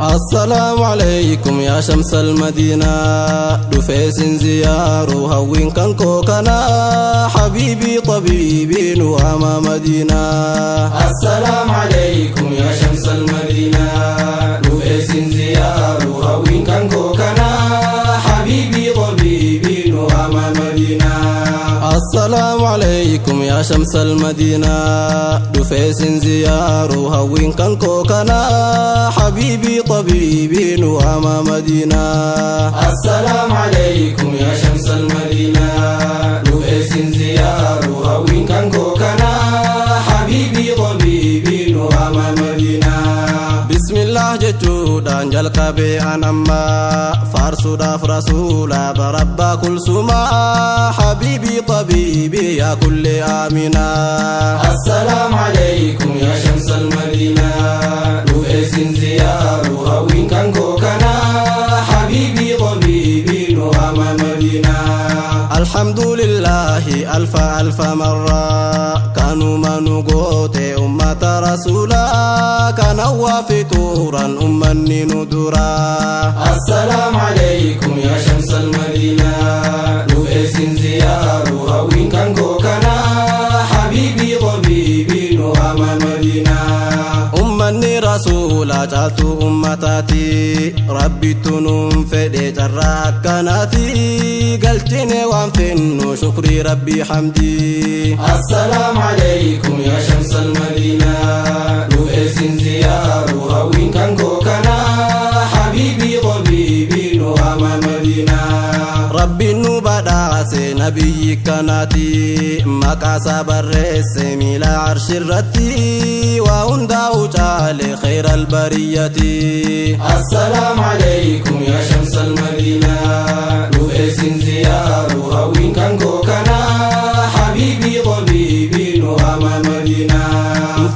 السلام عليكم يا شمس المدينة، dhufee sin ziyaaruu hawwiin kan koo kana، حبيبي طبيبي nu'ama Madiina. السلام عليكم يا شمس المدينة، dhufee sin ziyaaruu hawwiin kan koo kana، حبيبي طبيبي nu'ama Madiina. السلام عليكم يا شمس المدينة، dhufee sin ziyaaruu hawwiin kan koo kana، حبيبي طبيبي nu'ama Madiina. السلام عليكم يا شمس المدينة، dhufee sin ziyaaruu hawwiin kan koo kana، حبيبي طبيبي nu'ama Madiina. بسم الله jechuudhaan jalqabee an amma faarsuudhaaf rasuula barabbaa kulsumaa، حبيبي طبيبي يا كل آمنا. السلام عليكم يا شمس المدينة، dhufee sin ziyaaruu hawwiin kan koo kana، حبيبي طبيبي nu'ama Madiina. الحمد لله ألف ألف مرة، kanuma nu goote ummata rasuula، kana waafituuran ummanni nu dura. السلام عليكم يا شمس المدينة، dhufee sin ziyaaruu hawwiin kan koo kana، حبيبي طبيبي nu'ama Madiina. Ummanni rasuula caaltuu ummataati، rabbittu nuun fedhe carraa akkanaati، galchine waan fennu shukrii rabbii hamdii. السلام عليكم يا شمس المدينة، dhufee sin ziyaaruu hawwiin kan koo kana، حبيبي طبيبي nu'ama Madiina. Rabbiin nu badhaase nabiyyi kanaati، maqaasaa barreesse miila arshirratti، waa hundaa'u caale خير البرية. السلام عليكم يا شمس المدينة، dhufee sin ziyaaruu hawwiin kan koo kana، حبيبي طبيبي nu'ama Madiina.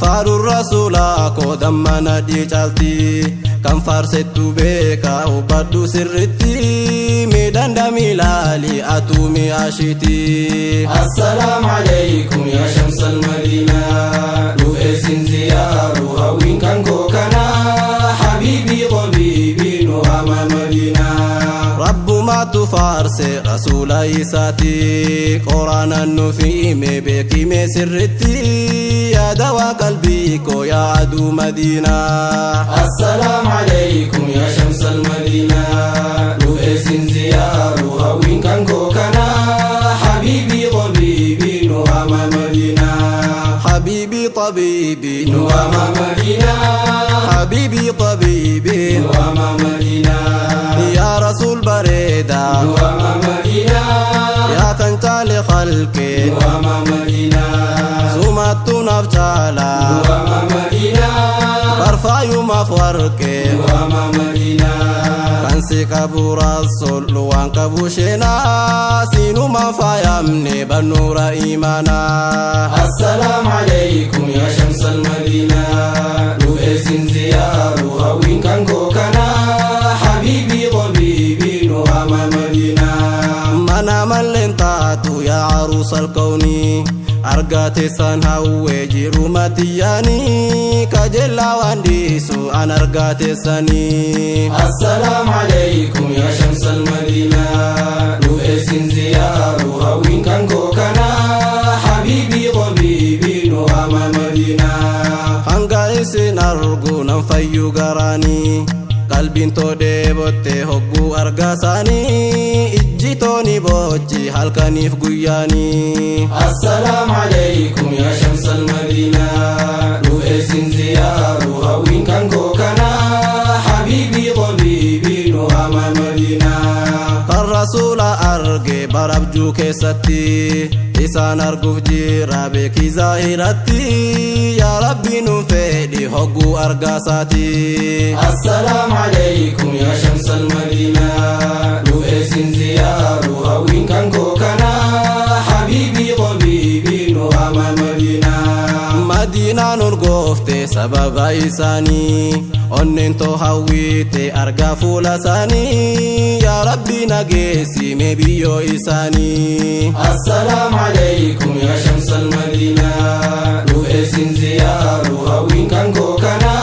Faaruun rasuulaa koo dammana dhiicaalti، kan faarsettu beekaa hubadhu sirritti، miidhandami ilaali atuu mi'aashiti. السلام عليكم يا شمس المدينة، dhufee sin ziyaaruu hawwiin kan koo kana، حبيبي طبيبي nu'ama Madiina. Rabbumaatu faarse rasuula isaati، qoraanan nuuf hime beekime sirritti، yaada waa qalbii koo yaa aduu Madiinaa. السلام عليكم يا شمس المدينة، dhufee sin ziyaaruu hawwiin kan koo kana، حبيبي طبيبي nu'ama Madiina. حبيبي طبيبي nu'ama Madiina. حبيبي طبيبي nu'ama Madiina. يا رسول bareeda nu'ama Madiina. Yaa kan caale khalqee nu'ama Madiina. Sumattu naaf caala nu'ama Madiina. Barfaayumaaf warqee nu'ama Madiina. Kan si qabu rasul waan qabu sheenaa, siinuma faayamne bannuura imaanaa. السلام عليكم يا شمس المدينة، dhufee sin ziyaaruu hawwiin kan koo kana، حبيبي طبيبي nu'ama Madiina. Mana malleen taatu yaa عروس الكون، argaateessaan hawwee jiru matiyyaanii, kajeellaa waan dhiisu an argaateessanii. السلام عليكم يا شمس المدينة، dhufee sin ziyaaruu hawwiin kan koo kana، حبيبي طبيبي nu'ama Madiina. Hanga isin argu nan fayyu garaanii, qalbiin too dheebotte hogguu argaasaanii, ijji tooni boochi halkaniif guyyaanii. السلام عليكم يا شمس المدينة، dhufee sin ziyaaruu hawwiin kan koo kana، حبيبي طبيبي nu'ama Madiina. Kan rasuula arge barabjuu keessatti, isaan arguuf jira beekii zaahiratti, yaa rabbi nun fedhi hogguu argaasaati. السلام عليكم يا شمس المدينة، dhufee sin ziyaaruu hawwiin kan koo kana، حبيبي طبيبي nu'ama Madiina. Madiinaan urgoofte sababa isaanii, onneen too hawwiite argaa fuula isaanii, yaa rabbi nageessi mee biyyoo isaanii. السلام عليكم يا شمس المدينة، dhufee sin ziyaaruu hawwiin kan koo kana،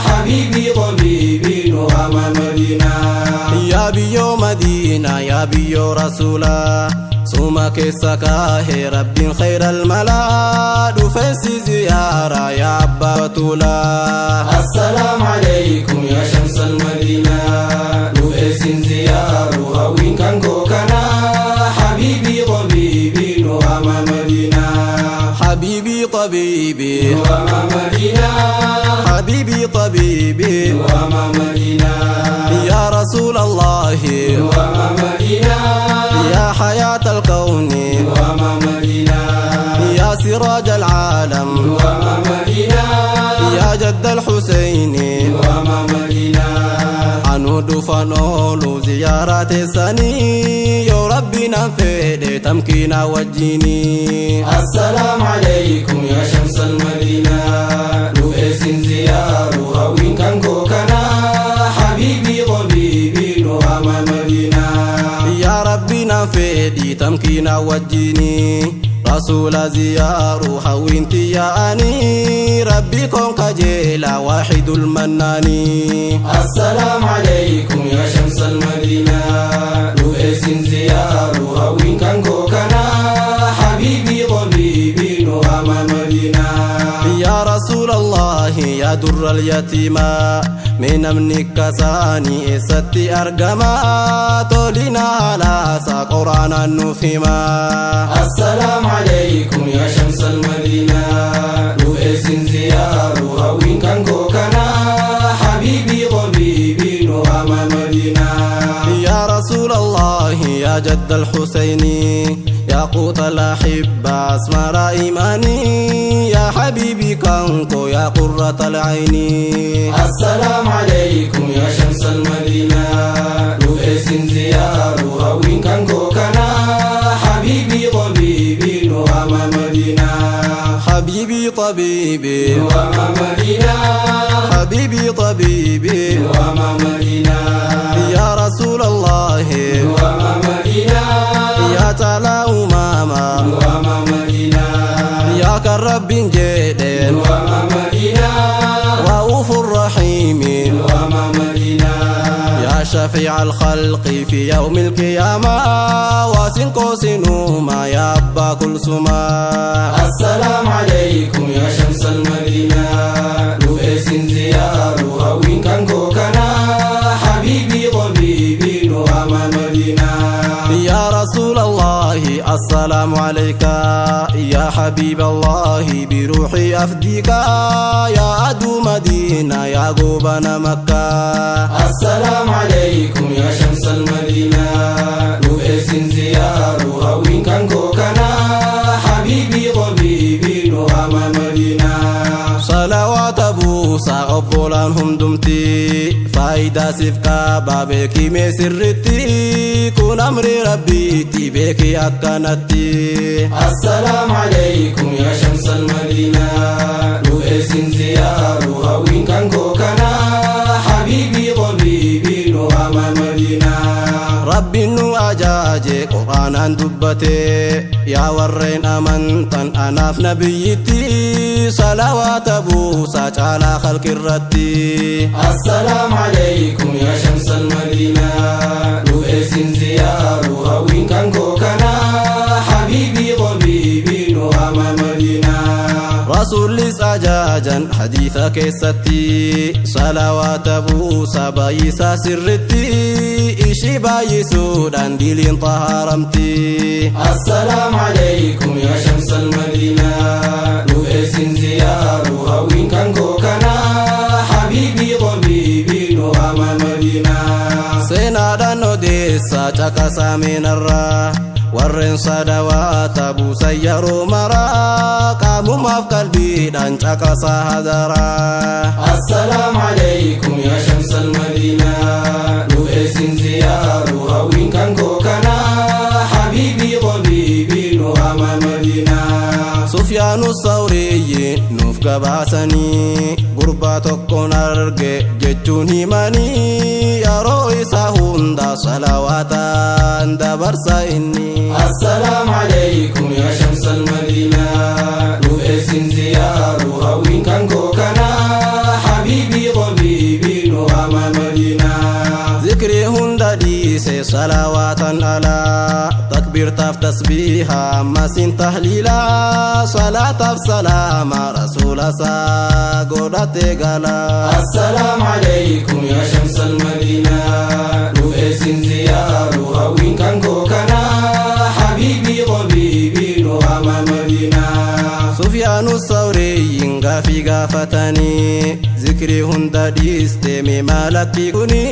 حبيبي طبيبي. Rasuulaa suma keessa kaahee Rabbiin khayral malaa dhufeensi ziyaaraa yaa abbaa batuulaa. السلام عليكم يا شمس المدينة dhufeesin ziyaaru hawwiin kan koo kana حبيبي طبيبي نوama مدينة. حبيبي طبيبي نوama مدينة. حبيبي طبيبي نوama مدينة. يا رسول الله نوama مدينة. يا حياة الكون نوama مدينة. يا سراج العالم نوama مدينة. يا جد الحسين نوama مدينة. Anu dhufan oolu ziyaaraa teessanii yoo Rabbi naan fedhe tamkiina wajjini. السلام عليكم يا شمس المدينة dhufeesin ziyaaru hawwiin kan koo kana حبيبي طبيبي نوama مدينة. Yaa Rabbi naan fedhi tamkiina wajjini rasuula ziyaaru hawwiin tiyyaa'anii Rabbi koon kajeela waaxidul mannaanii. السلام عليكم يا شمس المدينة dhufeesin ziyaaru hawwiin kan koo kana حبيبي طبيبي نوama مدينة. يا رسول الله يا در اليتيمة من namni kasaanii eessatti argama tolina halaasaa quraanaan nuuf hima. السلام عليكم يا شمس المدينة dhufeesin ziyaaru hawwiin kan koo kana حبيبي طبيبي نوama مدينة. يا رسول الله يا جد الحسين يا قوت الأحبة أسمر إيماني يا حبيبي كنكو يا قرة العين. السلام عليكم يا شمس المدينة dhufeesin ziyaaru hawwiin kan koo kana حبيبي طبيبي نوama مدينة. حبيبي طبيبي نوama مدينة. حبيبي طبيبي نوama مدينة. يا رسول الله نوama مدينة. يا تعالى أماما نوama مدينة. يا كرب جيد نوama مدينة. رؤوف الرحيم نوama مدينة. يا شفيع الخلق في يوم القيامة واسن قوسنوما يا أبا كلثوما. السلام عليكم يا شمس المدينة dhufeesin ziyaaru hawwiin kan koo kana حبيبي طبيبي نوama مدينة. يا رسول الله السلام عليك يا حبيب الله بروحي أفديك يا أدو مدينة يا قوبنا مكة. السلام عليكم يا شمس المدينة dhufeesin ziyaaru hawwiin kan koo kana حبيبي طبيبي نوama مدينة. صلوات buusaa obbolaan hundumti faayidaa siif qaba beekii mee sirritti kun amri Rabbiitti beekii akkanatti. السلام عليكم يا شمس المدينة dhufeesin ziyaaru hawwiin kan koo kana حبيبي طبيبي نوama مدينة. Rabbiin nu ajaaje quraanaan dubbate yaa warreen amantan anaaf nabiyyitti salawaata buusaa caalaa khalqirratti. السلام عليكم يا شمس المدينة dhufeesin ziyaaru hawwiin kan koo kana حبيبي طبيبي نوama مدينة. Rasuullis ajaajan hadiisa keessatti salawaata buusaa baay'isaa sirritti ishii baay'isuudhaan diliin xahaaramti. السلام عليكم يا شمس المدينة dhufeesin ziyaaru hawwiin kan koo kana حبيبي طبيبي نوama مدينة. Seenaadhaan odeessaa caqasaa meenarraa warreen sadawaata buusan yeroo maraa qaamumaaf qalbiidhaan caqasaa hadaraa. السلام عليكم يا شمس المدينة dhufeesin ziyaaru hawwiin kan koo kana حبيبي طبيبي نوama مدينة. Sufyaanu Sawriyyi nuuf gabaasanii gurbaa tokkoon arge jechuun himanii yeroo isaa hunda salawaataan dabarsa inni. السلام عليكم يا شمس المدينة dhufeesin ziyaaru hawwiin kan koo kana حبيبي طبيبي نوama مدينة. Zikrii hunda dhiise salawaata Bahan alaa takbiirtaaf tasbiiha ammasiin tahliilaa salaataaf salaama rasuula isaa godhatee gala. السلام عليكم يا شمس المدينة، dhufee ziyaaru hawwiin kan koo kana، حبيبي طبيبي nuhama Madina. Sufyaanu Sawriyyiin gaafii gaafatanii, zikrii hunda dhiiste, mee maalakki kuni,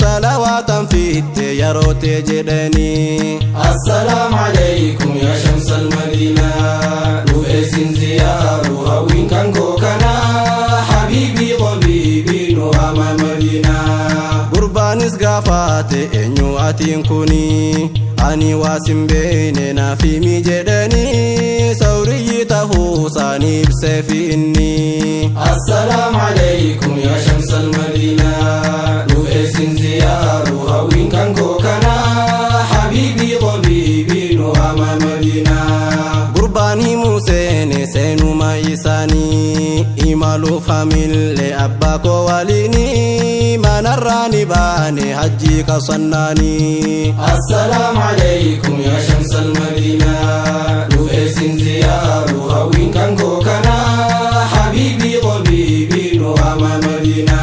salawaatan fiitte yeroo tee jedhanii. السلام عليكم يا شمس المدينة، dhufee ziyaaru hawwiin kan koo kana، حبيبي طبيبي nuhama Madina. Gurbaanis gaafate, eenyu atiin kuni, ani waa sin beeyne naaf himi jedhanii, Sawriyyi tahuu isaanii ibseefi inni. السلام عليكم يا شمس المدينة، dhufee ziyaaru hawwiin kan koo kana، حبيبي طبيبي nuhama Madina. Gurbaan himuu seene seenuma isaanii, imaluuf hamillee abbaa koo waliinii, manarraa ni baane hajjii qasannaanii. السلام عليكم يا شمس المدينة، dhufee ziyaaru hawwiin kan koo kana، حبيبي طبيبي nuhama Madina.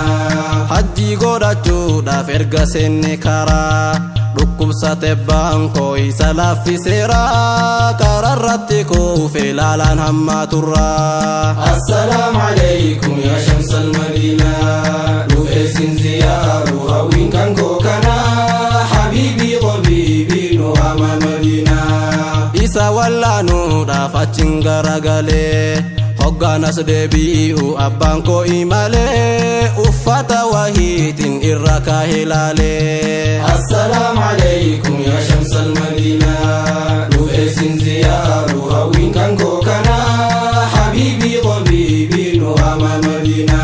Hajjii godhachuudhaaf erga seenne karaa, dhukkubsate baankoo isa laaffiseera, karaarratti kuufee laalaan hammaa turraa. السلام عليكم يا شمس المدينة، dhufee ziyaaru hawwiin kan koo kana، حبيبي طبيبي nuhama Madina. Isa wallaanuudhaaf achin garagalee, hoggaanas deebi'u abbaan koo imalee, uffata wahiitiin irra kaahee laalee. السلام عليكم يا شمس المدينة، dhufee ziyaaru hawwiin kan koo kana، حبيبي طبيبي nuhama Madina.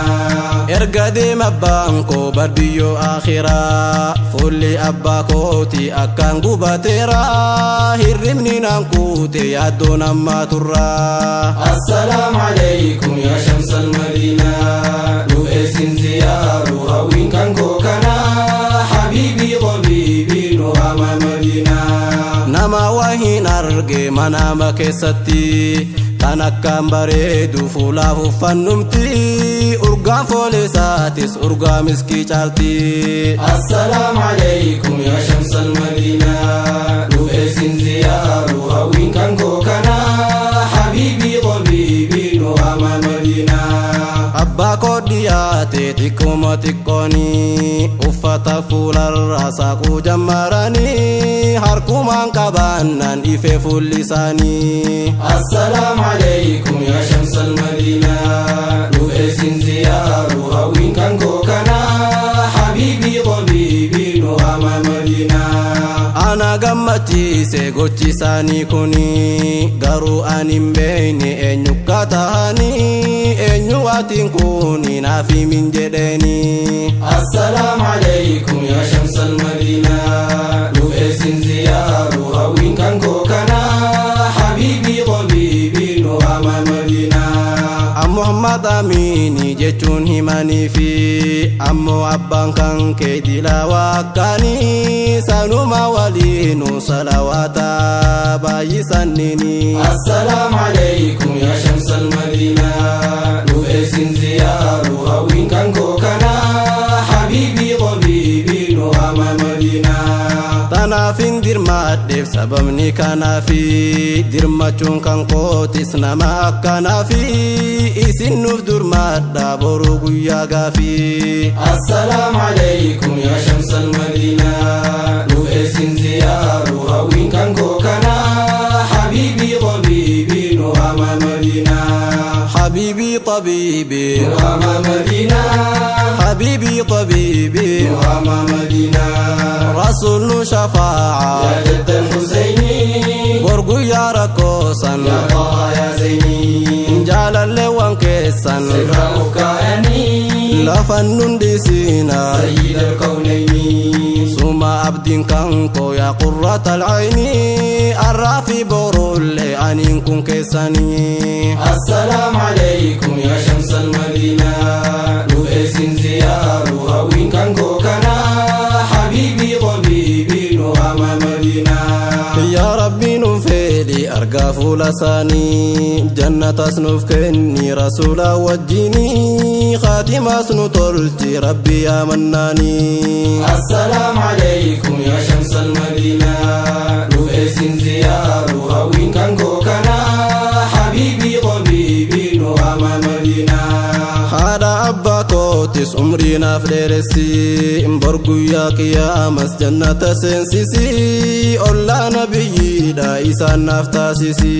Erga deema abbaan koo barbiyyoo akhiraa, fuulli abbaa kooti akkaan gubateera, hirribni naan kuute yaaddoon ammaa turraa. السلام عليكم يا شمس المدينة، dhufee ziyaaru hawwiin kan koo kana، حبيبي طبيبي nuhama Madina. Nama wahiin arge manaama keessatti, kan akkaan bareedu fuulaaf uffannumti, urgaan foolesaatis urgaa miskii caalti. السلام عليكم يا شمس المدينة، dhufee ziyaaru hawwiin kan koo kana، حبيبي طبيبي nuhama Madina. Abbaa koo dhiyaate xiqqooma xiqqoonii, uffata fuularraa saaquu jammaranii, harkumaan qabaannaan ifee fuulli isaanii. السلام عليكم يا شمس المدينة، dhufee ziyaaru hawwiin kan koo kana، حبيبي طبيبي nuhama Madina. Ana gammachiise gochi isaanii kuni, garuu ani hin beekne eenyu akka ta'anii, eenyu waatiin kuni naaf himin jedheeni. السلام عليكم يا شمس المدينة، dhufee ziyaaru hawwiin kan koo kana، حبيبي طبيبي nuhama Madina. Muhammad Amini jechuun himanii fi ammoo abbaan kan kee dilawaa akkaanii, sanuma waliinu salawaata baay'isannini. السلام عليكم يا شمس المدينة، dhufee ziyaaru hawwiin kan koo kana، حبيبي طبيبي nuhama Madina. Tanaafin dirmadheef sababni kanaafi, dirmachuun kan kootis nama akkanaafi, isin nuuf durmadha boru guyyaa gaafii. السلام عليكم يا شمس المدينة، dhufee ziyaaru hawwiin kan koo kana، حبيبي طبيبي nuhama Madina. حبيبي طبيبي nuhama Madina. حبيبي طبيبي nuhama Madina. رسول شفاعة يا جد الحسيني bor guyyaa rakkoosan يا طه يا زيني jaalalleewwan keessan sirra of kaa'anii lafan nun dhiisina سيد الكونين suma abdiin kan koo yaa قرة العين arraa fi borullee aniin kun keessanii. السلام عليكم يا شمس المدينة، dhufee ziyaaru hawwiin kan koo kana، حبيبي طبيبي nuhama Madina. Warra isaanii jannatas nuuf kenni rasuula wajjinii khaatimaas nu tolchi rabbi yaa mannaanii. Assalaamu alaykum yaa shamsal madiinaa dhufee sin ziyaaru hawwiin kan koo kanaa habiibii tabiibii nu waama madiinaa. Haadha abbaa kootis umrii naaf dheeressi bor guyyaa qiyaamas jannata seensisi ollaa nabiyyiidha isaan naaf taasisi.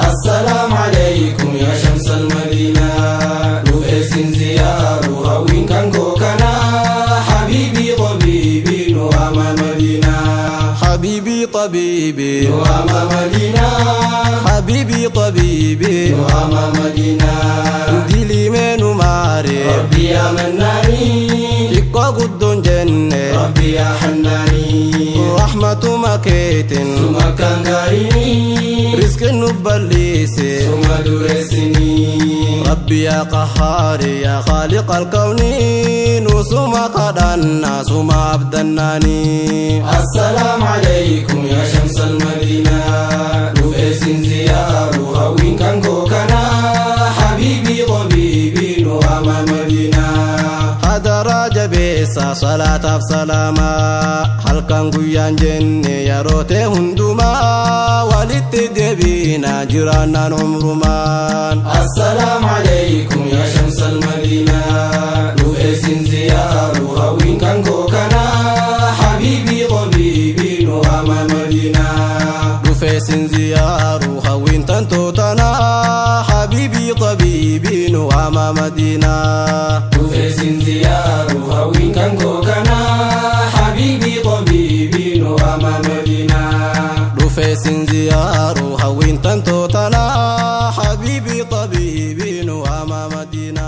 Assalaamu alaykum yaa shamsal madiinaa dhufee sin ziyaaru hawwiin kan koo kanaa habiibii tabiibii nu waama madiinaa. Habiibii tabiibii Nu waama madiinaa. Habiibii tabiibii Nu waama madiinaa. Dilimee nu maare Rabbi yaa mannaanii. Xiqqoo guddoon jenne Rabbi yaa hannaanii. Rahmatuma keetin Suma kan gaariinii. Rizqin nu bal'ise Suma dureessinii. Rabbi yaa qahhaari yaa khaaliqa alkawni nu suma kadhanna suma abdannaani. Assalaamu alaykum yaa shamsal madiinaa dhufee sin ziyaaru hawwiin kan koo kanaa habiibii tabiibii nu waama madiinaa. Hadaraa jabeessa salaataaf salaamaa halkan guyyaan jenne yeroo ta'e hundumaa walitti deebiina jiraannaan umrumaan. Assalaamu alaykum yaa shamsal madiinaa dhufee sin ziyaaru hawwiin kan koo kanaa habiibii tabiibii nu waama madiinaa. Dhufee sin ziyaaru hawwiin tantoo tanaa habiibii tabiibii nu waama madiinaa. Dhufee sin ziyaaru hawwiin kan koo kanaa habiibii tabiibii nu waama madiinaa. Dhufee sin ziyaaru hawwiin tantoo tanaa habiibii tabiibii nu waama madiinaa.